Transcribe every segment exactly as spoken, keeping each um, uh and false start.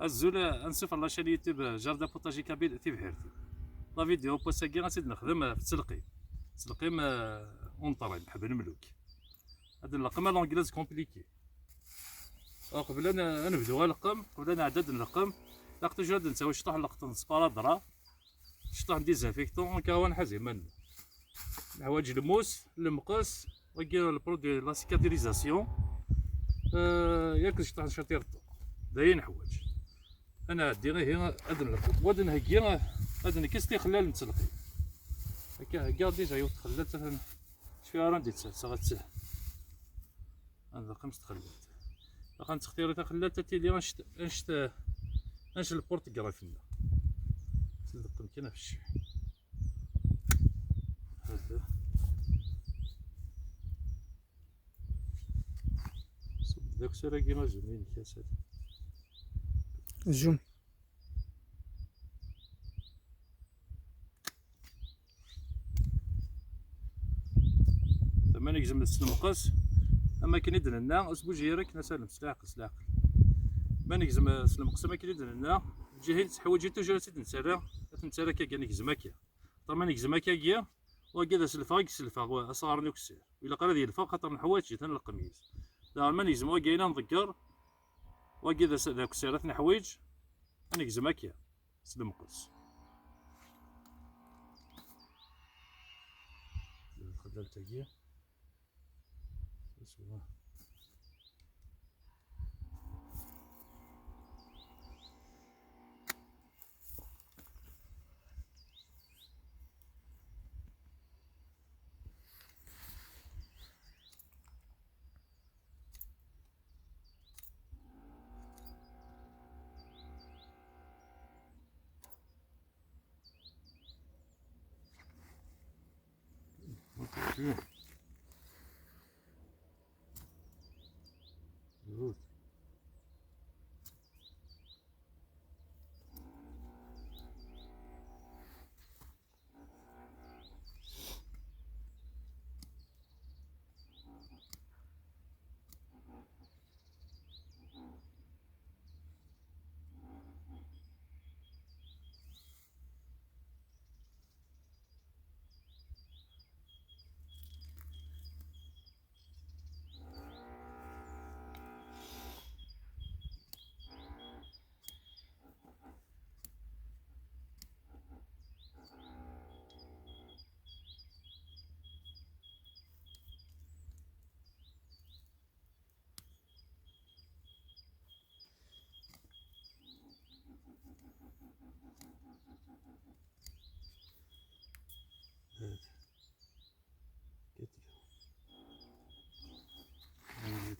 Azul, ansuf ɣer la chaîne YouTube, euh, Jardin Potager Kabyle Tibḥirt. La vidéo n wass-agi ad tt-id-nexdem, euh, f ttelqim. Ttelqim, euh, unṭrim, ḥeb lmeluk. Ad nleqqem à l'anglaise compliqué. Alors, qbel ad n-, ad nebdu aleqqem, qbel ad nɛeddi ad nleqqem, ilaq toujours ad nettawi cṭuḥ n leqṭen, sparadrap, cṭuḥ n désinfectant, akka ad nḥaz iman-nneɣ. Neḥwaǧ lmus, lemqes, wagi le produit la cicatrisation, euh, yak d cṭuḥ n catiṛ ṭṭuq. D ayen neḥwaǧ. Ad nɛeddi ihi ad nleqqem. Wa ad nheggi, ad nekkes tixellal n ttelqim. Akka heggaɣ déjà yiwet txellalt, atan cfiɣ ara d-ittett, ad tt-, ad nleqqem s txellalt. Axxam tettextiri taxellalt ad tili anect, anect, anect le porte-greffe-nneɣ. Tleqqem kan ɣef cciḥ. Hada. Ṣubb d akessar-agi azul-inek, a Sadi. Zoom. Ma negzem s lemqes, am akken i d-nenna, ur sbuji ara akken, a Salem, s leɛqel, s leɛqel. Ma negzem s lemqes, am akken i d-nenna, lǧihin teḥwaǧ toujours ad tt-id-nettarra, ad tt-nettarra akka, negzem akka. Xaṭer ma negzem akkagi, wagi d aselfeɣ i yeselfeɣ asɣar n ukessar. Ilaq ara ad yelfeɣ xaṭer neḥwaǧ-it, ad nleqqem yis. Daɣen ma negzem wagi ayen ad nḍegger, wagi d as-, d akessar ad t-neḥwiǧ, ad negzem akka, s lemqes. Taxellalt-agi.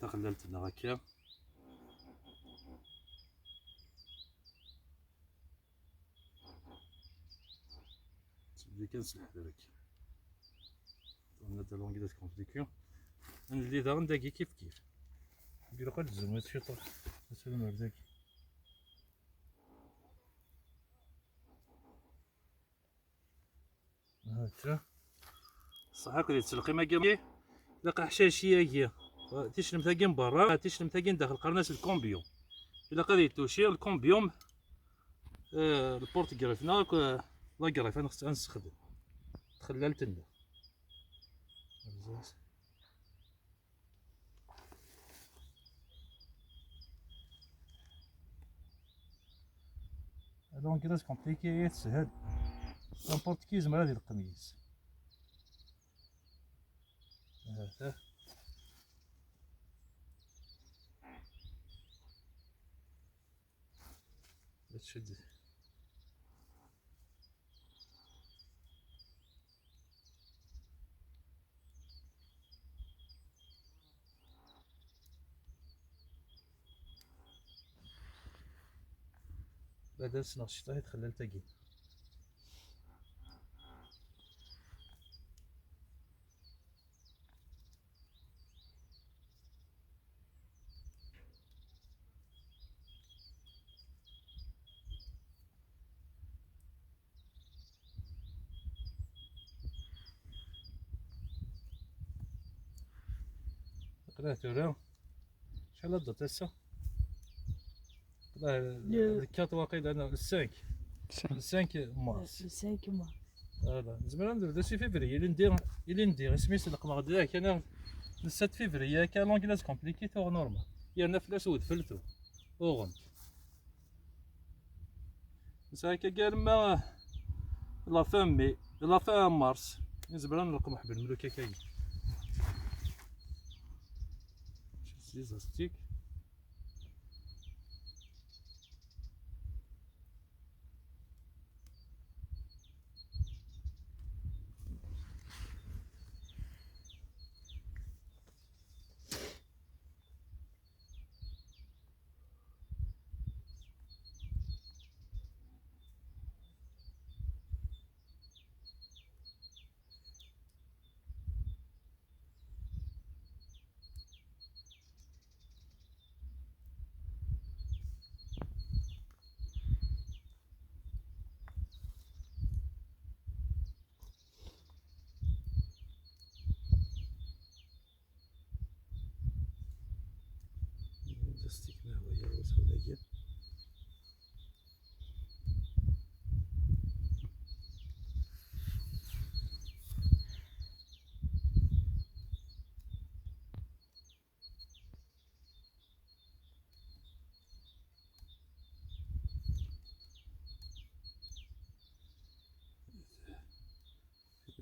Taxellalt-nneɣ akka. Tebdi kan s leḥder akka. Ṭṭuɣna d alongi d compliqué. Ad nelli daɣen dagi kif kif. Ilaq ad tzemreḍ ciṭuḥ. Asalam ar dagi. Akka. Ṣṣeḥ akked ttelqim-agi. Ilaq aḥcaci-agi. Ticelmt-agi n berra, ticelmt-agi n daxel, qqaren-as lkumbyum. Ilaq ad yettuci lkumbyum, eh, lpurtgrif neɣ akk, eh, lagrif ad nexs-, ad nessexdem. Txellalt-nneɣ. Donc, il reste compliqué, c'est n'importe qui, j'aimerais dire comme il. Ad as-neɣ ciṭ i txellalt-agi. Aql-aɣ tura. Acḥal ad d-taseḍ? Le quatre waqila, non, le cinq. Le cinq mars. Le cinq mars. Voilà. Nezmer ad nebda si février, ilindi, ilindi, isem-is leqmeɣ-d yak, ana le sept février, akka l'anglais compliqué, tuɣ normal. Yerna fell-as udfel tuɣ. Uɣen. Nesɛa akka arma la fin mai, la fin mars. Nezmer ad nleqmeḥ belmluk akka. Des astiques. Just stick my way out of the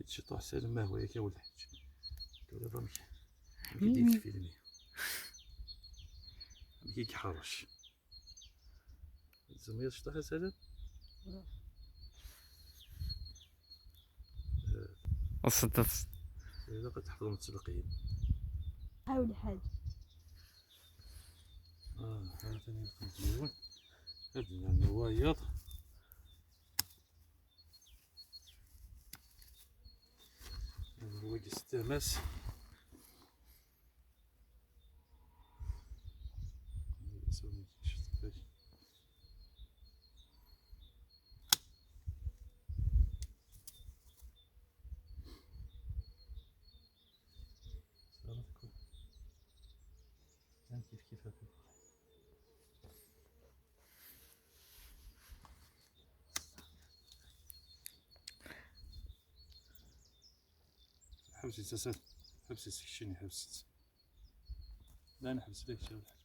Yettciṭuḥ Salim, ma هو ياك يا ولد الحاج. تولي ضمك. كي دير في فيلمي. كي يحرش. تسمية شطيحة سلام؟ الصدف. إذا قد تحضر متسلقين. حاول حاجة. آه، هذا ثاني القنزيون. هذا النوايض. هذا هو قس التماس. كيف كيف هكا. حبست أسد، حبست الشيني، حبست. لا، نحبس لك شي واحد.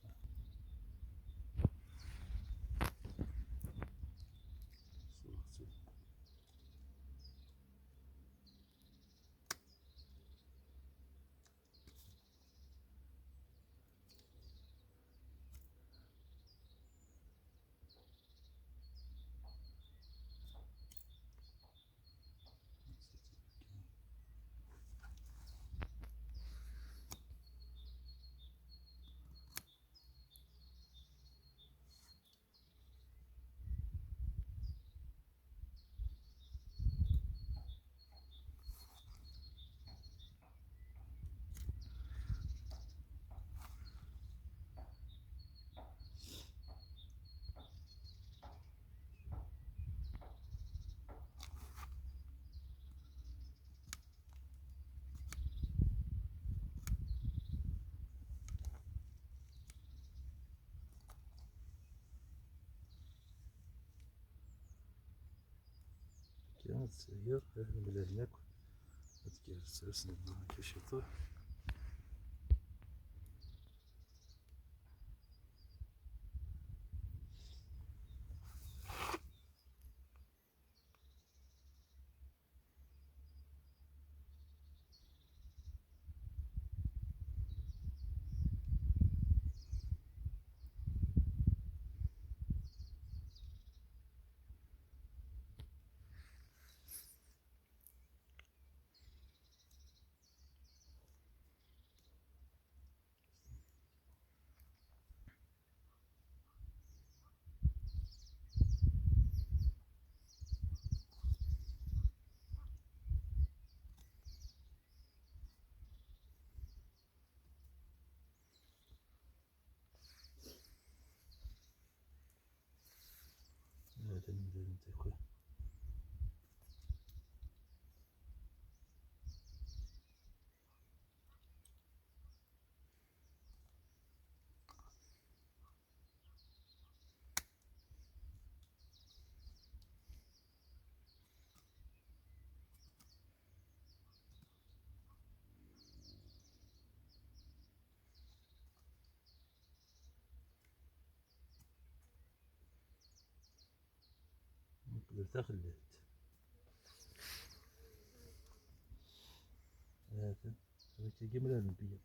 كي تسير، الملال هناك. هاد كي السرس نبدا كي شي طول. هذا المدير نتاعكم. Ger taxellalt. Hata, hata kagi mlal n biyya.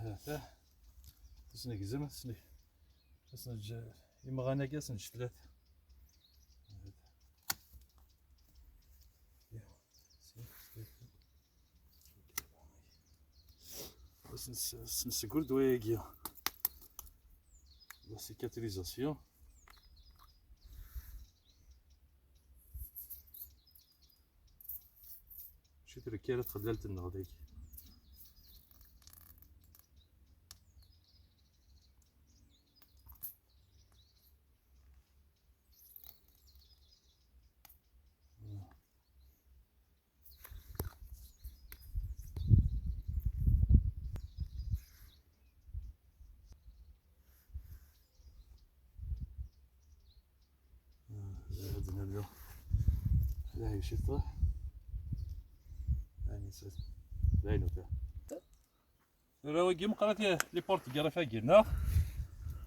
Hata. Ad s-negzem, ad s-ne-, ad s-neǧǧ imɣan-agi, ad s-neǧǧ tlata. Ad s-nes-, ad s-nesgurd wayagi. La cicatrisation. Mačči tlekki ara txellalt-nneɣ dagi. Ah, ad nernu. Ala, yecceḍ. Ani sat. Dayen ufiɣ. Tura wagi meqqar les portes n yiɣrif-agi, neɣ?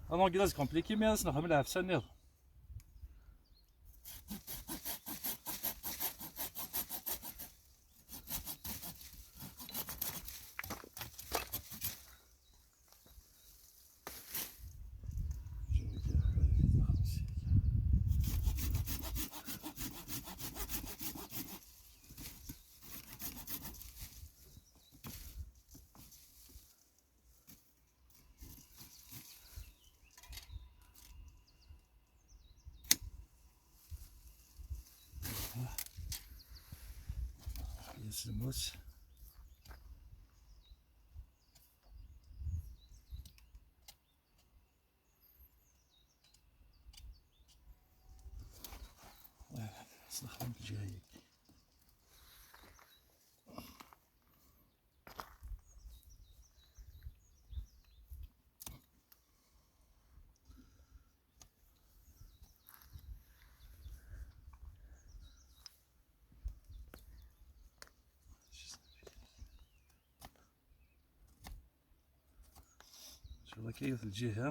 Ad nɣeggez compliqué, mi ad as-nexdem lɛefsa nniḍen. Yes, lmut. Ssnexdem lǧayek. Nchallah akka yiwet lǧiha.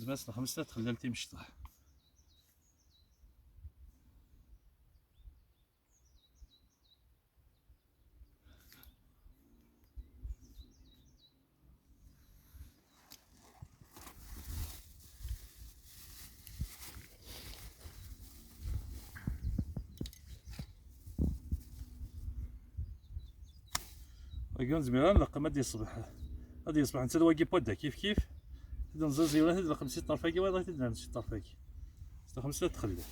Lmas n xemsa txellal timecṭaḥ. Wagi ur nezmir ara nleqqem ad d-yeṣbeḥ. Ad d-yeṣbeḥ netta d wagi n wadda kif kif. Ad nẓiẓi wala ad d-nleqqem si ṭṭerf-agi, wala ad d-nernu si ṭṭerf-agi. Sṭerxem s txelli.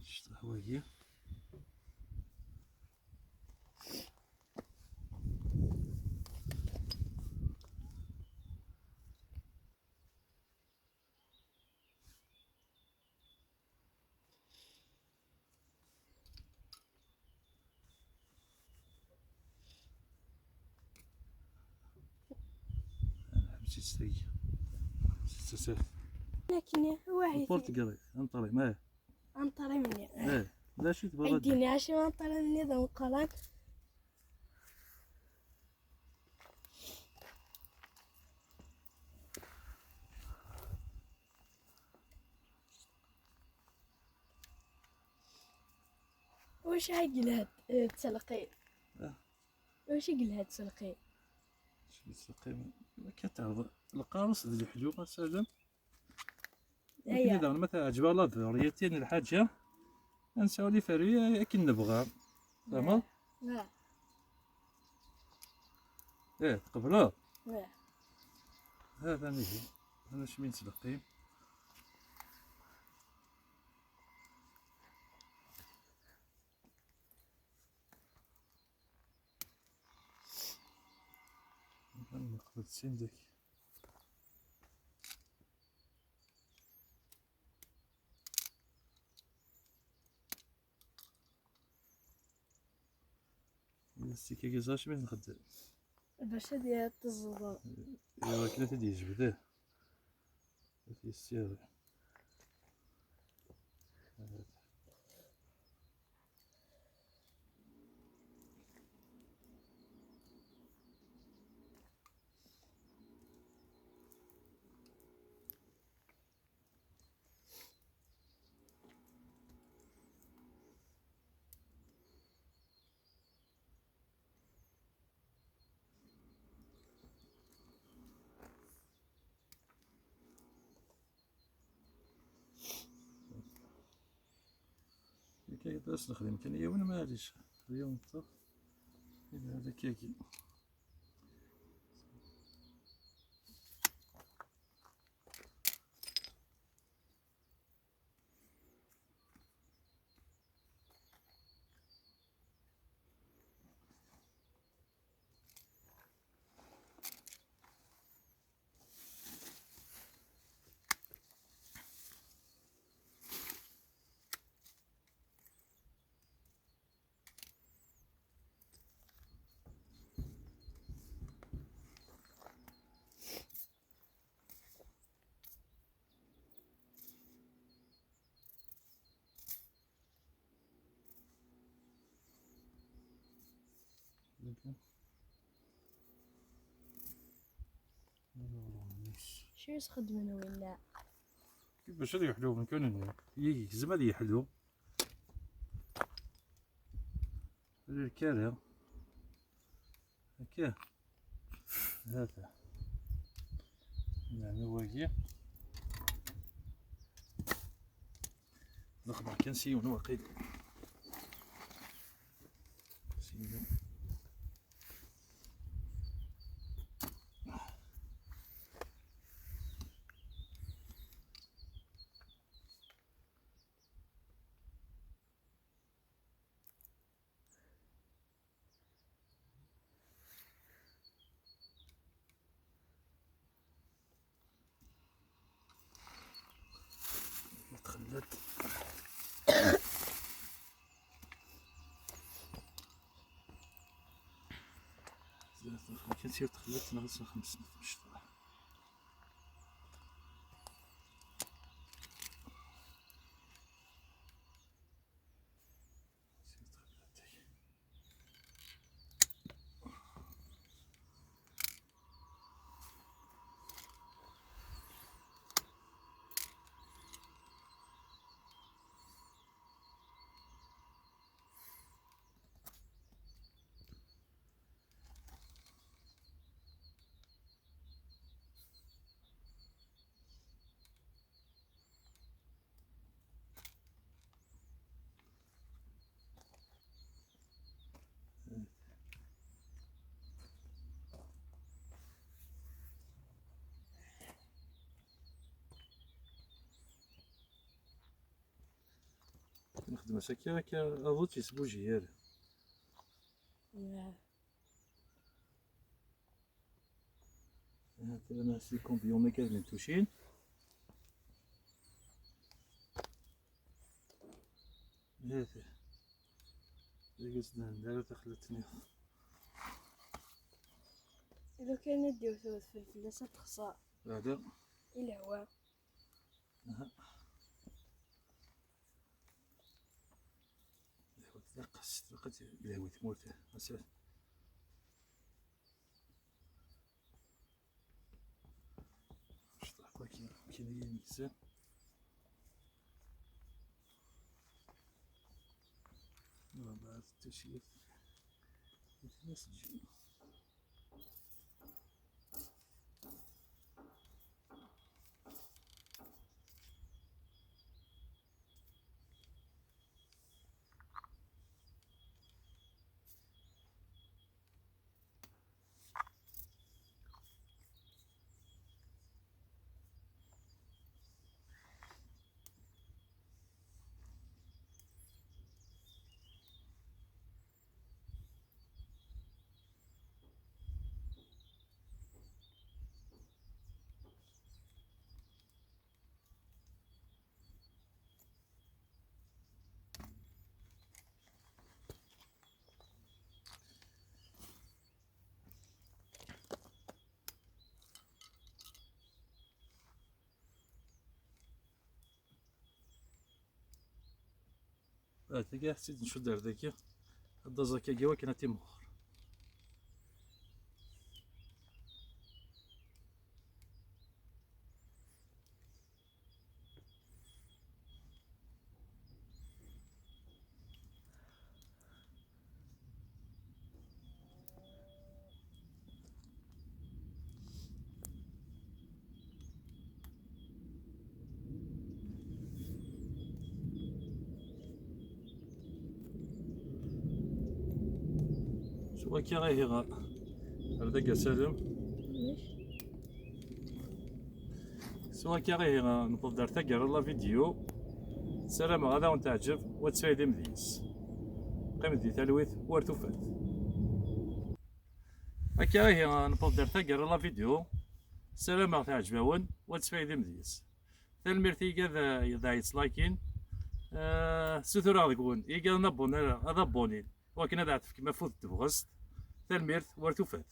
Cṭeḥ wagi. Ḥbes-itt tagi. Ḥbes-itt. لكن واحد البورتغالي، انطري، ما انطري مني. ايه، لا شي تبغى. عندي عشرة انطري مني ذا مقران. واش عاقل هاد التلقي؟ آه. واش يقول هاد التلقي؟ شنو التلقي؟ ما كتعرف. القاروص ديال الحجومة سالم. أيا. كذا ما تعجبها لا دور، هي تاني الحاجة. نساو لي فاري أكن نبغى. فهمت؟ لا. إيه، تقبلوا؟ لا. هذا نجي. أنا شمين تلقي. نقبل سين داك. السيكا كيزاش مين نخدم. باش هادي تزوض. ايوا كده تدي جبده. هادي السير. كي بس نخدم كان يوم ما عادش اليوم طف. هذا كيكي. شو يسخدمون ولا؟ كيفاش هذا يحلو من كان هنا؟ يجي زعما هذا يحلو. الكاري. هكا. هذا. يعني واقي. نخبر كان سيون واقيلا. سيون. تخلات. كتير تخلات ناقص خمس سنين في الشطرة. Nexdem-as akka, akka, aḍu ur tt-yesbuji ara. Ahat rran-as les combillons akka d mentucin. Ahat. Dagi ur s-d-nhenna ara taxlatt-nni. Ila kan ad d-iwet udfel fell-as ad texṣer. Hada. I lehwa. Aha. Lehwa tlaq, tlaq lehwa tmurt. Asal. Cṭeḥ waki, kini yinsa. Wabɛed tushirt. Yetnas ǧin. Ah, tagi ad tt-id-ncudd ar dagi. Ad d-aẓ akkagi wakken ad timɣur. S wakka ihi, ar dagi asalem. S wakka ihi, newweḍ-d ar taggara n la vidéo. Ssarameɣ ad awen-teɛǧeb, u ad tesfaydem deg-s. Qqim di talwit, war tufat. Akka ihi, newweḍ-d ar taggara n la vidéo. Ssarameɣ teɛǧeb-awen, u ad tesfaydem deg-s. Tanemmirt i yigad, eh, yettlakin. Eh, ssutureɣ deg-wen, i yigad n abunir, ad abunin, wakken ad aɣ-tefkem afud n tebɣest. Tanemmirt, war tufat.